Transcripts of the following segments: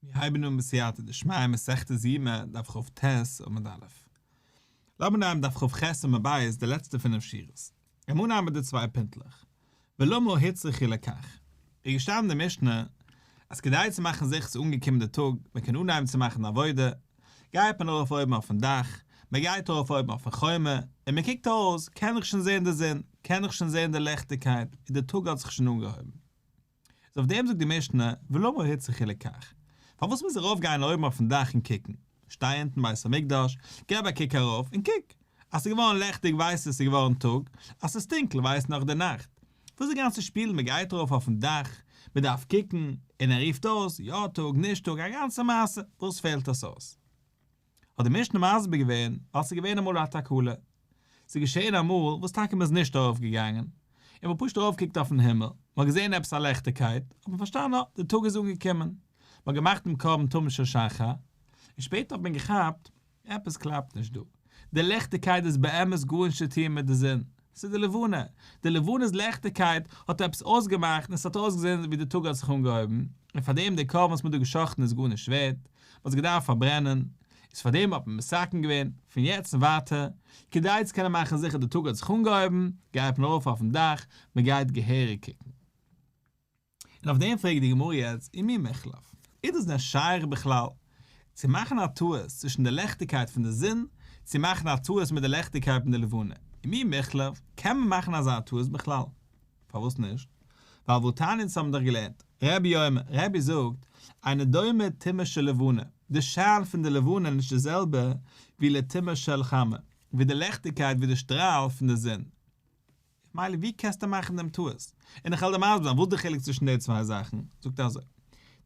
מיר הייבן אן בסייעתא דשמיא מסכת יומא דף כ"ט עמוד א'. לאמיר נעמען דף כ"ח עמוד ב' די לעצטע פינף שורות. לאמיר אנהייבן מיט די צוויי פינטלעך. ולמה הוצרכו לכך? איז געשטאנען אין די משנה אז כדי צו מאכן זיכער ס'איז אנגעקומען די טאג מען קען אנהייבן צו מאכן די עבודה, גייט מען ארויף אויבן אויפן דאך, מען גייט ארויף אויבן אויפן חומה, און מען קוקט ארויס, קען איך שוין זען די זון, קען איך שוין זען די לעכטיגקייט, און די טאג האט זיך שוין אנגעהויבן. איז אויף דעם זאגט די משנה, ולמה הוצרכו לכך? פארוואס מוז ער ארויף גיין אויבן אויפן דאך און קוקן? שטיי אונטן בית המקדש, געב א קוק ארויף און קוק! אז ס'איז געווארן לעכטיג ווייסטו ס'איז געווארן טאג, אז ס'איז טונקל ווייסט נאך די נאכט. וואס איז די גאנצע שפיל מ'גייט ארויף אויפן דאך, מ'דארף קוקן, און ער רופט אויס, יא טאג נישט טאג א גאנצע מעשה, וואס פעלט עס אויס? האט די משנה מסביר געווען, ווייל ס'איז געווען אמאל א תקלה, ס'איז געשען אמאל וואס טאקע מ'איז נישט ארויף געגאנגען, און מ'האט פשוט ארויף געקוקט אויפן הימל, מ'האט געזען עפעס א לעכטיגקייט, האט מען פארשטאנען אה, די טאג איז אנגעקומען, מ'האט געמאכט דעם קרבן תמיד של שחר, און שפעטער האט מען געכאפט, עפעס קלאפט נישט דא, די לעכטיגקייט איז באמת גארנישט צו טון מיט די זון, ס'איז די לבנה, די לבנה'ס לעכטיגקייט האט עפעס אויסגעמאכט און ס'האט אויסגעזען ווי די טאג האט זיך אנגעהויבן, און פארדעם די קרבן וואס מ'האט דא גע'שחט'ן איז גארנישט ווערט, מ'האט עס געדארפט פארברענען, איז פארדעם האט מען מתקן געווען, פון יעצט און ווייטער, כדי צו קענען מאכן זיכער די טאג האט זיך אנגעהויבן, גייט מען ארויף אויפן דאך, מ'גייט געהעריג קוקן. און אויף דעם פרעגט די גמרא יעצט, ומי מיחלף? איז דאס דען שייך בכלל צו מאכן א טעות צווישן די לעכטיגקייט פון די זון, צו מאכן א טעות מיט די לעכטיגקייט פון די לבנה? ומי מיחלף? קען מען מאכן אזא טעות בכלל? פארוואס נישט? ווייל והתניא אונז האבן דאך געלערנט, רבי אומר, רבי זאגט, אינו דומה טומאה של לבנה, די שיין פון די לבנה איז נישט די זעלבע ווי לטומאה של חמה, ווי די לעכטיגקייט ווי די שטראל פון די זון. מילא ווי קענסטו מאכן דעם טעות? און איך וועל דיר מסביר זיין וואס די חילוק צווישן די צוויי זאכן, זאגט ער אזוי,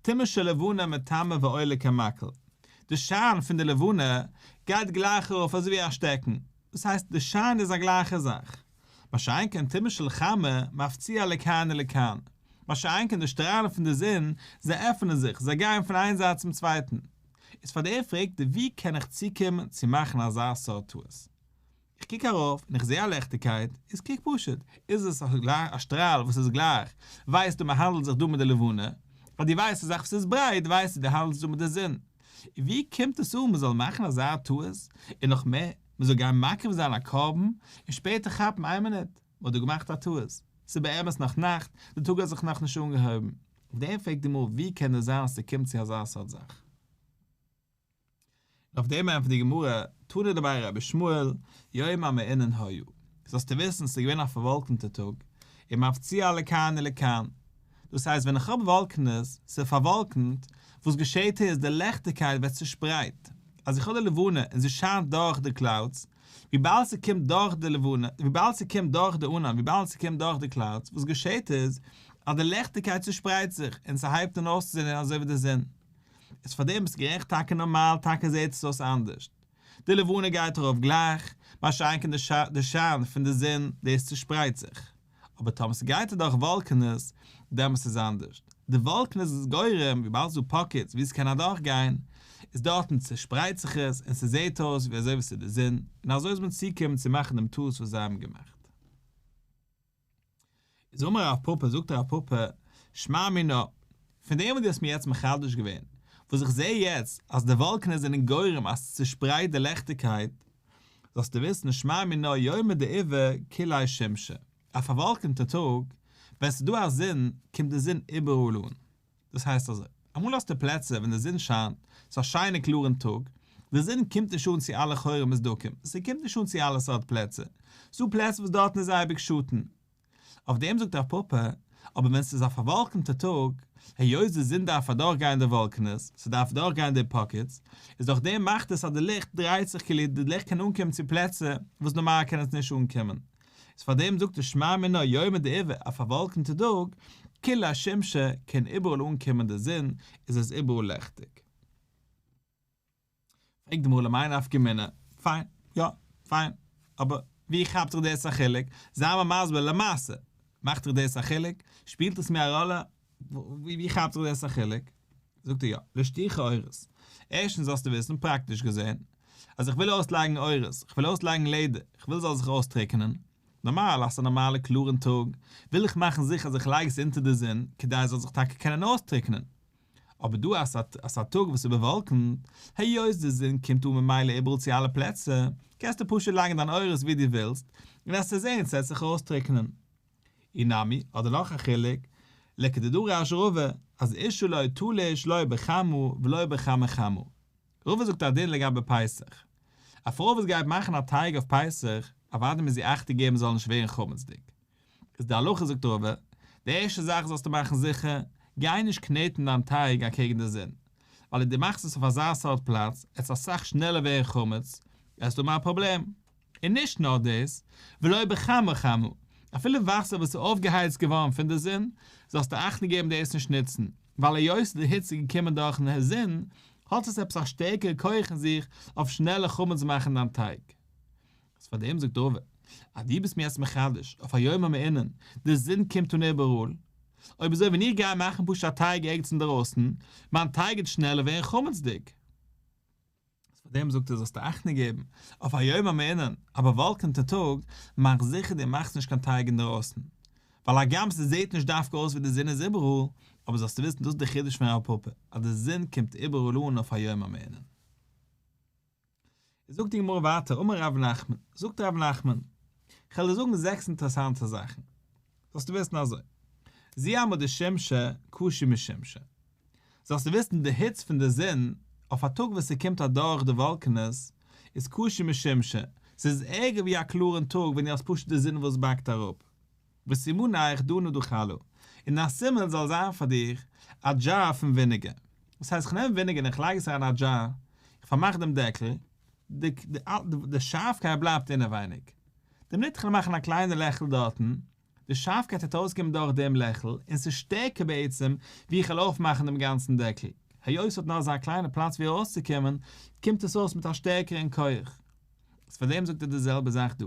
טומאה של לבנה מטמא ועולה כמקל, די שיין פון די לבנה גייט גלייך ארויף אזוי ווי א שטעקן, דאס הייסט די שיין איז א גלייכע זאך, מה שאין כן טומאה של חמה מפציע לכאן ולכאן, מה שאין כן די שטראלן פון די זון, זיי עפענען זיך, זיי גייען פון איין זייט צום צווייטן. איז פאר דעם פרעגט ער ווי קען איך צוקומען צו מאכן אזא סארט טעות? איך קוק ארויף און איך זעה א לעכטיגקייט, איז קוק פשוט, איז עס א שטראל וואס איז גלייך, ווייסטו מען האנדלט זיך דא מיט די לבנה, אז דו ווייסט א זאך וואס איז ברייט ווייסטו דו האנדלסט דא מיט די זון. ווי קומט עס אן מען זאל מאכן אזא טעות, און נאך מער, מען זאל גיין מקריב זיין א קרבן, און שפעטער כאפן איין מינוט, מען האט דא געמאכט א טעות, ס'איז באמת נאך נאכט, די טאג האט זיך נאכנישט אנגעהויבן. אויף דעם פרעגט די גמרא ווי קען דאס זיין אז ס'קומט צו אזא סארט זאך? און אויף דעם ענטפערט די גמרא, תנא דבי רבי ישמעאל, יומא מעונן היה, זאלסטו וויסן ס'איז געווען א פארוואלקענטע טאג, ומפציע לכאן ולכאן, דאס הייסט ווען איך האב וואלקענעס, ס'איז פארוואלקענט, וואס געשעהט איז די לעכטיגקייט ווערט צושפרייט, אז איך האב די לבנה און זי שיינט דורך די clouds, וויבאלד ס'קומט דורך די לבנה, וויבאלד ס'קומט דורך די ענן, וויבאלד ס'קומט דורך די clouds, וואס געשעהט איז, אז די לעכטיגקייט צושפרייט זיך, און ס'הייבט אן אויסצוזעהן אזוי ווי די זון. איז פאר דעם ביסט גערעכט טאקע נארמאל טאקע זעהט עס אויס אנדערשט די לבנה גייט ארויף גלייך מה שאין כן די שיין פון די זון דאס צושפרייט זיך אבער טאמער ס'גייט אדורך וואלקענעס דעמאלס איז אנדערשט די וואלקענעס איז גורם וויבאלד ס'דא pockets ווי ס'קען אדורך גיין איז דארטן צושפרייט זיך עס און ס'זעהט אויס ווי אזוי ווי ס'איז די זון און אזוי איז מען צוקומען צו מאכן דעם טעות וואס זיי האבן געמאכט. איז אמר רב פפא, זאגט רב פפא, שמע מינה, פון דעם וואס דו האסט מיר יעצט מחדש געווען, וואס איך זע יעצט אז די וואלקענעס זענען גורם אז ס'צושפרייט די לעכטיגקייט, זאלסטו וויסן, שמע מינה יומא דעיבא כוליה שמשא, א פארוואלקענטע טאג, ווען ס'איז דא א זון, קומט די זון איבעראל אן. דאס הייסט אזוי, אמאל האסטו פלעצער ווען די זון שיינט, ס'איז א שיינע קלארן טאג, די זון קומט נישט אן צו אלע חורים וסדקים, ס'קומט נישט אן צו אלע סארט פלעצער, ס'דא פלעצער וואס דארטן איז אייביג שאטן. אויף דעם זאגט רב פפא, אבער ווען ס'איז א פארוואלקענטע טאג, היות די זון דארף אדורכגיין די וואלקענעס, ס'דארף דורכגיין די pockets, איז דורך דעם מאכט עס אז די ליכט דרייט זיך כאילו די ליכט קען אנקומען צו פלעצער וואס נארמאל קען עס נישט אנקומען. איז פאר דעם זאגט ער שמע מינה יומא דעיבא א פארוואלקענטע טאג, כוליה שמשא קען איבעראל אנקומען די זון איז עס איבעראל לעכטיג. פרעגט די גמרא למאי נפקא מינה, פיין, יא, פיין, אבער ווי כאפט זיך דאס א חילוק? זיי מיר מסביר למעשה, מאכט זיך דאס א חילוק? שפילט עס מיר א ראלע? ווי כאפט זיך דאס א חילוק? זאגט ער יא, לשטוחי עורות. ערשטנס זאלסטו וויסן, פראקטיש געזען, אז איך וויל אויסלייגן עורות, איך וויל אויסלייגן לעדער, איך וויל ס'זאל זיך אויסטריקענען, נארמאל אז ס'איז א נארמאלע קלארן טאג, וויל איך מאכן זיכער אז איך לייג עס אונטער די זון, כדי עס זאל זיך טאקע קענען אויסטריקענען. אבער דא אז ס'איז א טאג וואס איז באוואלקנט, היות די זון קומט אן ממילא איבעראל צו אלע פלעצער, קענסטו פשוט לייגן דיין אורות ווי דו ווילסט, און וועסטו זען ס'וועט זיך אויסטריקענען. אי נמי, אדער נאך א חילוק, לכדדרש רבא, אז אשה לא תלוש לא בחמה ולא בחמה חמה. רבא זאגט א דין לגבי פסח. א פרוי וואס גייט מאכן א טייג אויף פסח, אוודאי מוז זי אכטונג געבן ס'זאל נישט ווערן חמצ'דיג. איז די הלכה זאגט רבא, די ערשטע זאך זאלסטו מאכן זיכער, גיי נישט קנעטן דיין טייג אקעגן די זון, ווייל אויב דו מאכסט עס אויף אזא סארט פלאץ, עט עס אסאך שנעלער ווערן חמץ, וועסטו האבן א פראבלעם. און נישט נאר דאס, ולא בחמה חמה, אפילו וואסער וואס איז אויפגעהייצט געווארן פון די זון, זאלסטו אכטונג געבן דאס נישט נוצן, ווייל היות די היץ איז געקומען דורכן זון, האט עס עפעס א שטערקערע כח אין זיך אויף שנעלער חמץ מאכן דיין טייג. איז פאר דעם זאגט רבא, אז דו ביסט מיר יעצט מחדש אויף א יום המעונן, די זון קומט אן איבעראל, אויב אזוי ווען איך גיי מאכן פשוט א טייג ערגעץ אינדערויסן, מיין טייג גייט שנעלער ווערן חמצ'דיג. איז פאר דעם זאגט ער זאלסטו אכטונג געבן אויף א יום המעונן, א באוואלקענטע טאג, מאך זיכער דו מאכסט נישט קיין טייג אינדערויסן, ווייל הגם ס'זעט נישט דווקא אויס ווי די זון איז איבעראל, אבער זאלסטו וויסן דאס איז די חידוש פון רב פפא, אז די זון קומט איבעראל אן אויף א יום המעונן. זאגט די גמרא ווייטער אמר רב נחמן, זאגט רב נחמן, כ'וועל דיר זאגן זעקס אינטערעסאנטע זאכן, זאלסטו וויסן אזוי, זוהמא דשמשא קשה משמשא, זאלסטו וויסן די היץ פון די זון אויף א טאג וואס ס'קומט אדורך די וואלקענעס איז קשה משמשא, ס'איז ערגער ווי א קלארן טאג ווען דו האסט פשוט די זון וואס באקט אראפ. וסימניך דנא דחלא, און א סימן זאל זיין פאר דיך א דזשאר פון וויניגער, דאס הייסט כ'נעם וויניגער און כ'לייג עס אריין אין א דזשאר, איך פארמאך דעם דעקל, די די שארפקייט בלייבט אינעווייניג. די מינוט כ'וועל מאכן א קליינע לעכל דארטן, די שארפקייט וועט ארויסקומען דורך דעם לעכל, און ס'איז שטערקער בעצם ווי איך וועל אויפמאכן דעם גאנצן דעקל, היות ס'האט נאר אזא קליינע פלאץ ווי ארויסצוקומען, קומט עס אויס מיט א שטערקערן כח. איז פאר דעם זאגט ער די זעלבע זאך דא,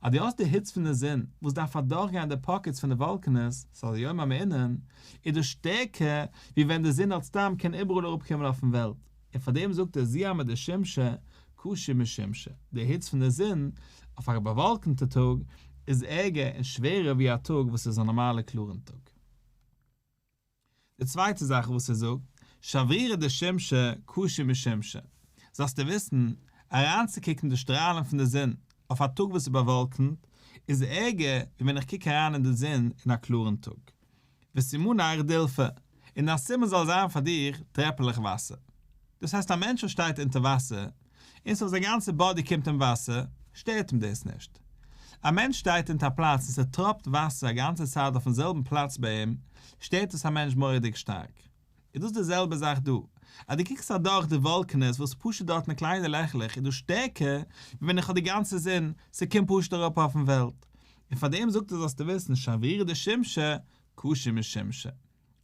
אז דו האסט די היץ פון די זון וואס דארף אדורכגיין די pockets פון די וואלקענעס, ס'איז א יום המעונן, איז דאס שטערקער ווי ווען די זון האט סתם קען איבעראל אראפקומען אויפן וועלט, און פאר דעם זאגט ער זוהמא דשמשא קשה משמשא, די היץ פון די זון אויף א באוואלקענטע טאג איז ערגער און שווערער ווי א טאג וואס איז א נארמאלע קלארן טאג. די צווייטע זאך וואס ער זאגט, שברירי דשמשא קשה משמשא, זאלסטו וויסן, אריינצוקוקן די שטראלן פון די זון אויף א טאג וואס איז באוואלקנט, איז ערגער ווי ווען איך קוק אריין אין די זון אין א קלארן טאג. וסימניך דילפא, און א סימן זאל זיין פאר דיר טרעפעלעך וואסער. דאס הייסט א מענטש וואס שטייט אונטער וואסער, און סאו זיין גאנצע body קומט אין וואסער, שטערט אים דאס נישט. א מענטש שטייט אונטער א פלאץ און ס'טראפט וואסער א גאנצע צייט אויפן זעלבן פלאץ ביי אים, שטערט עס א מענטש מורא'דיג שטארק. איז דאס די זעלבע זאך דא, אז דו קוקסט אדורך די וואלקענעס וואס פשוט דארטן קליינע לעכלעך איז דאס שטערקער ווי ווען איך האב די גאנצע זון, ס'קומט פשוט אראפ אויפן וועלט. און פאר דעם זאגט ער זאלסטו וויסן שברירי דשמשא קשה משמשא.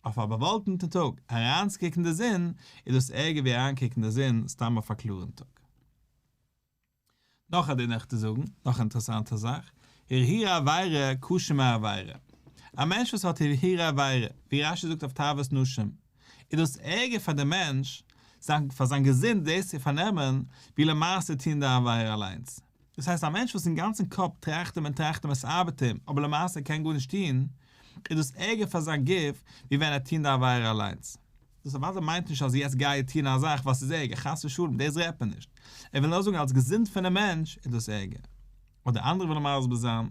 אויף א באוואלקענטע טאג אריינצוקוקן די זון איז דאס ערגער ווי אריינקוקן די זון סתם אויף א קלארן טאג. נאך א דין איך דיר זאגן, נאך א אינטערעסאנטע זאך, הרהורי עבירה קשה מעבירה. א מענטש וואס האט הרהורי עבירה, ווי רש"י זאגט אויף תאוות נשים, איז דאס ערגער פאר דעם מענטש, זיין פאר זיין געזונט דאס צו פארנעמען, ווי למעשה טון די עבירה אליינס. דאס הייסט א מענטש וואס אין גאנצן קאפ טראכט אים און טראכט אים עס ארבעט אים, אבער למעשה ער קען גארנישט טון, איז דאס ערגער פאר זיין גוף ווי ווען ער טון די עבירה אליינס. דאס אוודאי מיינט נישט אז יעצט גיי טון א זאך ווייל ס'איז ערגער, חס ושלום, דאס רעדט מען נישט. ער וויל נאר זאגן אלס געזונט פונעם מענטש איז דאס ערגער. אדער אנדערע ווילן מסביר זיין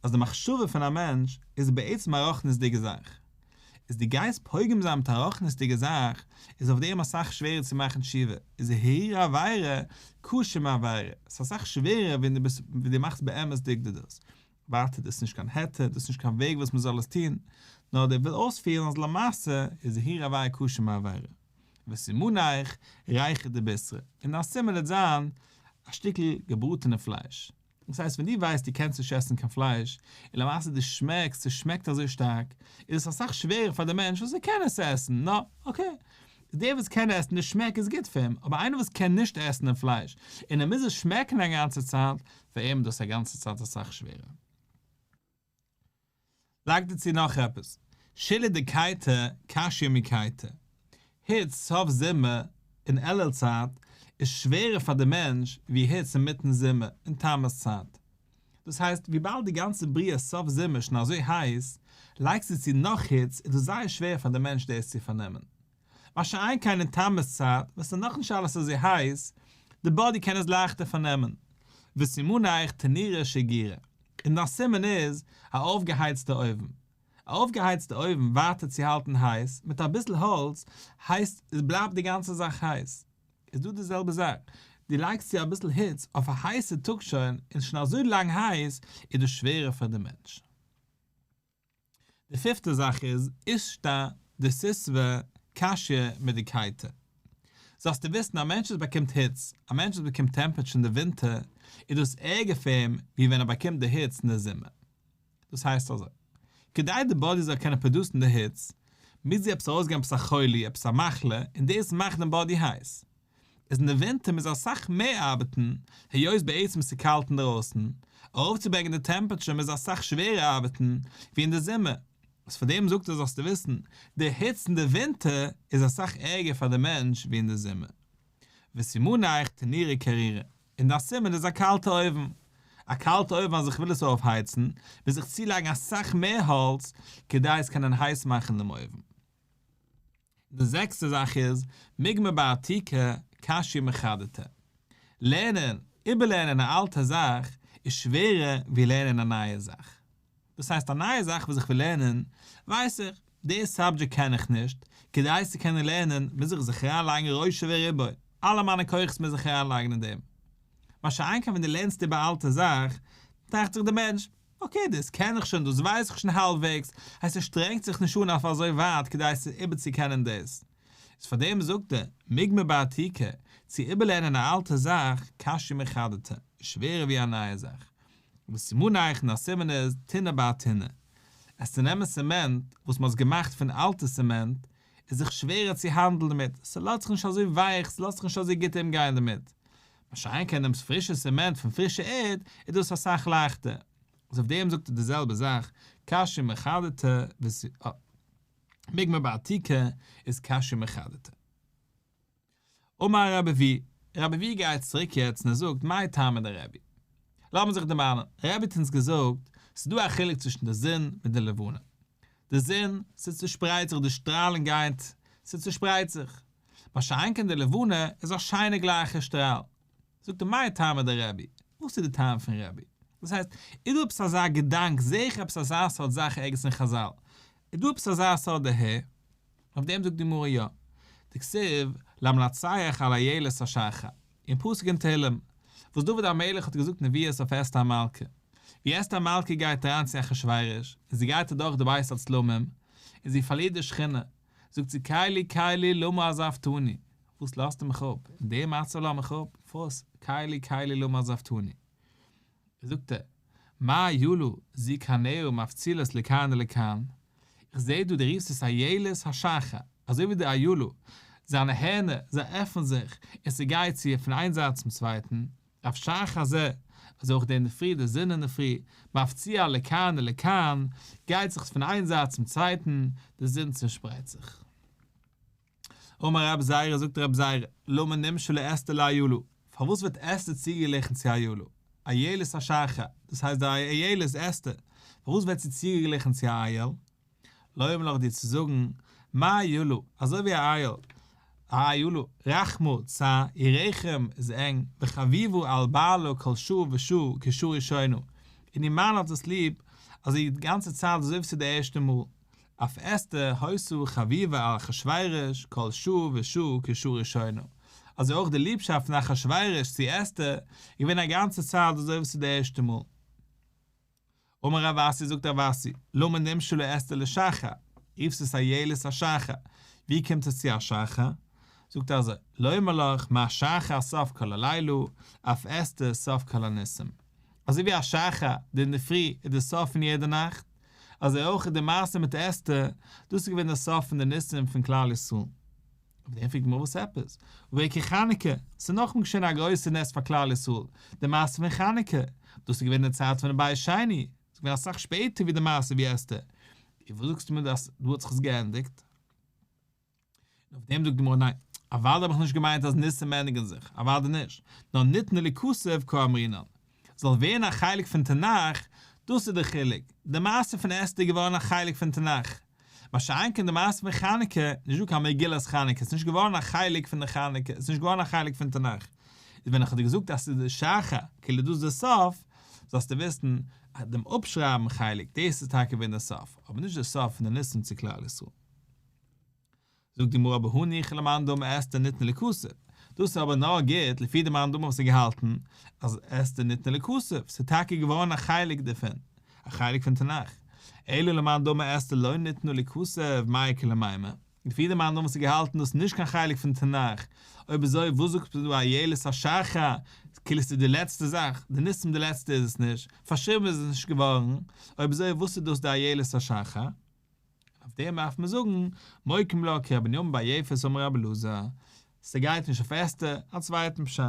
אז די מחשבה פון א מענטש איז בעצם א רוחניות'דיגע זאך. איז דו גייסט פוגם זיין מיט א רוחניות'דיגע זאך, איז אויף דעם אסאך שווערער צו מאכן תשובה, איז הרהור עבירה קשה מעבירה, ס'איז אסאך שווערער ווען דו ביסט ווען דו מאכסט באמת'דיג די דאס. ווייטער דאס איז נישט קיין היתר, דאס איז נישט קיין וועג וואס מען זאל עס טון, נאר דער וויל אויספירן אז למעשה איז הרהור עבירה קשה מעבירה. וסימניך ריחא דבישרא, און א סימן וועט זיין א שטיקל געבראטענע פלייש. דאס הייסט ווען דו ווייסט דו קענסט נישט עסן קיין פלייש, און למעשה דו שמעקסט, ס'שמעקט אזוי שטארק, איז עס אסאך שווערער פאר די מענטש וואס ער קען עס עסן, נא, okay. דער וואס קען עסן, די שמעק איז גוט פאר אים, אבער איינער וואס קען נישט עסן דעם פלייש, און ער מוז עס שמעקן א גאנצע צייט, פאר אים איז דאס א גאנצע צייט אסאך שווערער. לייג דערצו נאך עפעס, שילהי דקייטא קשיא מקייטא, היץ סוף זומער אין אלול צייט איז שווערער פאר די מענטש ווי היץ אינמיטן זומער אין תמוז צייט. דאס הייסט וויבאלד די גאנצע בריאה סוף זומער איז שוין אזוי הייס, לייגסטו צו נאך היץ איז דאס זייער שווער פאר די מענטש דאס צו פארנעמען. מה שאין כן אין תמוז צייט ווען ס'איז נאכנישט אלעס אזוי הייס, די body קען עס לייכטער פארנעמען. וסימניך תנורא שגירא. און דיין סימן איז א אויפגעהייצטע אויוון. א אויפגעהייצטע אויוון ווייטער צו האלטן הייס, מיט אביסל האלץ, הייסט עס בלייבט די גאנצע זאך הייס. איז דא די זעלבע זאך, דו לייגסט צו אביסל היץ אויף א הייסע טאג שוין, און שוין אזוי לאנג הייס, איז דאס שווערער פאר די מענטש. די פיפטע זאך איז, אישתא דסיתוא קשיא מדקייטא. זאלסטו וויסן א מענטש וואס באקומט היץ, א מענטש וואס באקומט temperature אין די ווינטער, איז דאס ערגער פאר אים ווי ווען ער באקומט די היץ אין די זומער. דאס הייסט אזוי, כדי די body זאל קענען produce ן די היץ, מוז זי עפעס ארויסגעבן עפעס א חולי, עפעס א מחלה, און דאס מאכט דעם body הייס. איז אין די ווינטער מוז אסאך מער ארבעטן, היות בעצם ס'איז קאלט אינדערויסן, ארויפצוברענגען די temperature מוז אסאך שווערער ארבעטן ווי אין די זומער, וואס פאר דעם זאגט ער זאלסטו וויסן, די היץ אין די ווינטער איז אסאך ערגער פאר די מענטש ווי אין די זומער. וסימניך תנורא קרירא, און דיין סימן איז א קאלטע אויוון. א קאלטע אויוון אז איך וויל עס אויפהייצן, מוז איך צולייגן אסאך מער האלץ כדי עס קענען הייס מאכן דעם אויוון. די זעקסטע זאך איז, מוגמר בעתיקא קשיא מחדתא. לערנען, איבערלערנען א אלטע זאך איז שווערער ווי לערנען א נייע זאך. דאס הייסט א נייע זאך וואס איך וויל לערנען, ווייס איך, די subject קען איך נישט, כדי עס צו קענען לערנען מוז איך זיך אריינלייגן ראשו ורובו, אלע מיינע כוחות מוז איך אריינלייגן אין דעם. מה שאין כן ווען דו לערנסט איבער א אלטע זאך, טראכט זיך דער מענטש, okay דאס קען איך שוין, דאס ווייס איך שוין האלבוועגס, הייסט ער שטרענגט זיך נישט אן אויף אזוי ווייט כדי עס איבערצוקענען דאס. איז פאר דעם זאגט ער, מוגמר בעתיקא, צו איבערלערנען א אלטע זאך, קשיא מחדתא, איז שווערער ווי א נייע זאך. וסימניך און א סימן איז, טינא באטינא. עס צו נעמען סעמענט וואס מען האט געמאכט פון אלטע סעמענט, איז זיך שווערער צו האנדלן דערמיט, ס'לאזט זיך נישט אזוי ווייך, ס'לאזט זיך נישט אזוי גוט אומגיין דערמיט. מה שאין כן נעמסט פרישע סעמענט פון פרישע ערד, איז דאס אסאך לייכטער. איז אויף דעם זאגט ער די זעלבע זאך, קשיא מחדתא, מוגמר בעתיקא איז קשיא מחדתא. אמר רבי אבהו, רבי אבהו גייט צוריק יעצט און ער זאגט מאי טעמא דרבי. לאמיר זיך דערמאנען, רבי האט אונז געזאגט, ס'איז דא א חילוק צווישן די זון מיט די לבנה. די זון, ס'צושפרייט זיך, די שטראלן גייט, ס'צושפרייט זיך. מה שאין כן די לבנה איז א שיינע גלייכע שטראל. זאגט ער מאי טעמא דרבי, וואס איז די טעם פון רבי? דאס הייסט, איז דא עפעס אזא געדאנק, זעה איך עפעס אזא סארט זאך ערגעץ אין חזל? איז דא עפעס אזא סארט דערהער? אויף דעם זאגט די גמרא יא. דכתיב למנצח על איילת השחר, אין פסוק אין תהלים, וואס דוד המלך האט געזאגט נביאות אויף אסתר המלכה, ווי אסתר המלכה גייט אריין צו אחשורוש, און זי גייט אדורך די בית הצלמים, און זי פארלירט די שכינה, זאגט זי קלי קלי למה עזבתני, וואס לאזטו מיך אפ, אין די מצב לאז מיך אפ, וואס, קלי קלי למה עזבתני. זאגט ער, מה איילה זו קרניה מפצילות לכאן ולכאן, איך זעה דא דו רופסט עס איילת השחר, אזוי ווי די איילה, זיינע הערנער, זיי עפענען זיך, און ס'גייט צו פון איין זייט צום צווייטן, אף שחר זה, אזוי אויך די אינדערפרי, די זון אינדערפרי, מפציעה לכאן ולכאן, גייט זיך פון איין זייט צום צווייטן, די זון צושפרייט זיך. אמר רב זירא, זאגט רב זירא, למה נמשלה אסתר לאילה, פארוואס ווערט אסתר צוגעגליכן צו אילה? איילת השחר, דאס הייסט די איילת אסתר, פארוואס ווערט זי צוגעגליכן צו א אייל? לומר לך דיר צו זאגן, מה אילה, אזוי ווי א אייל, א אילה, רחמה צר, איר רחם איז ענג, וחביבה על בעלה כל שעה ושעה כשעה ראשונה, און איר מאן האט עס ליב, אזוי די גאנצע צייט אזוי ווי ס'איז די ערשטע מאל. אף אסתר היתה חביבה על אחשורוש כל שעה ושעה כשעה ראשונה, אזוי אויך די ליבשאפט פון אחשורוש צו אסתר איז געווען א גאנצע צייט אזוי ווי ס'איז די ערשטע מאל. אמר רב אסי זאגט רב אסי, למה נמשלה אסתר לשחר, רופסט עס איילת השחר, ווי קומט עס צו א שחר? זאגט ער אזוי, לומר לך מה שחר סוף כל הלילה, אף אסתר סוף כל הניסים. אזוי ווי א שחר, די אינדערפרי, איז די סוף פון יעדע נאכט, אזוי אויך איז די מעשה מיט אסתר, דאס איז געווען די סוף פון די ניסים פון כלל ישראל. אויף דעם פרעגט די גמרא וואס עפעס? והא איכא חנוכה, ס'איז נאכדעם געשען א גרויסע נס פאר כלל ישראל, די מעשה פון חנוכה, דאס איז געווען אין די צייט פון בית שני, ס'איז געווען אסאך שפעטער ווי די מעשה ווי אסתר, און וואס זאגסטו מיר אז דא האט זיך עס געענדיגט? און אויף דעם זאגט די גמרא ניין, אוודאי האב איך נישט געמיינט אז ניסים ענדיגן זיך, אוודאי נישט, נאר ניתנו ליכתב קאמרינן, זאל ווערן א חלק פון תנך, דאס איז די חילוק, די מעשה פון אסתר איז געווארן א חלק פון תנך. מה שאין כן די מעשה פון חנוכה, נישט דא קיין מגילת חנוכה, עס איז נישט געווארן א חלק פון די חנוכה, עס איז נישט געווארן א חלק פון תנך. איז ווען איך האב דיר געזאגט אז ס'איז די שחר, כאילו דאס איז די סוף, זאלסטו וויסן אז דעם אפשרייבן חלק, דאס איז טאקע געווען די סוף, אבער נישט די סוף פון די ניסים צו כלל ישראל. זאגט די גמרא אבער הניחא למאן דאמר אסתר ניתנה לכתוב, דאס איז אבער נאר גוט לפי די מאן דאמר וואס האט געהאלטן אז אסתר ניתנה לכתוב, ס'איז טאקע געווארן א חלק דערפון, א חלק פון תנך, אלא למאן דאמר אסתר לא ניתנה לכתוב מאי איכא למימר, לפי די מאן דאמר וואס האט געהאלטן דאס איז נישט קיין חלק פון תנך, אויב אזוי וואס זאגט מען דא איילת השחר, כאילו ס'איז די לעצטע זאך, די ניסים די לעצטע איז עס נישט, פארשריבן איז עס נישט געווארן, אויב אזוי וואס איז דאס די איילת השחר? אויף דעם דארף מען זאגן, מוקים לה כרבי בנימין בר יפת אמר רבי אלעזר, ס'גייט נישט אויף אסתר, א צווייטן פשט.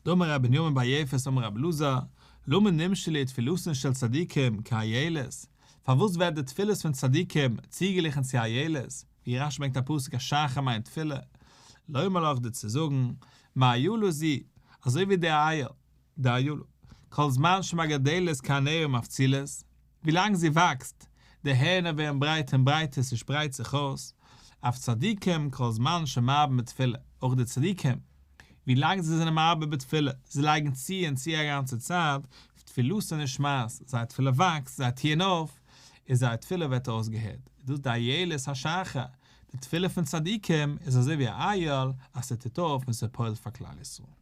דאמר רבי בנימין בר יפת אמר רבי אלעזר, למה נמשלו תפילתן של צדיקים כאיילת, פארוואס ווערט די תפילות פון צדיקים צוגעגליכן צו איילת, ווי רשי ברענגט א פסוק אז שחר מיינט תפילה, לומר לך דיר צו זאגן, מה איילה זו, אזוי ווי די אייל, די איילה, כל זמן שמגדלת קרניה ומפצילות, ווילאנג זי וואקסט, די הערנער ווערן ברייטער און ברייטער, ס'שפרייט זיך אויס, אף צדיקים כל זמן שמרבין בתפילה, אויך די צדיקים, ווילאנג זיי זענען מרבה בתפילה, זיי לייגן צו און צו א גאנצע צייט, תפילתן נשמעת, זייער תפילה וואקסט, זיי טוען אויף, און זייער תפילה ווערט אויסגעהערט, איז דאס די איילת השחר, די תפילה פון צדיקים איז אזוי ווי א אייל, אז ס'טוט אויף און ס'פועל'ט פאר כלל ישראל.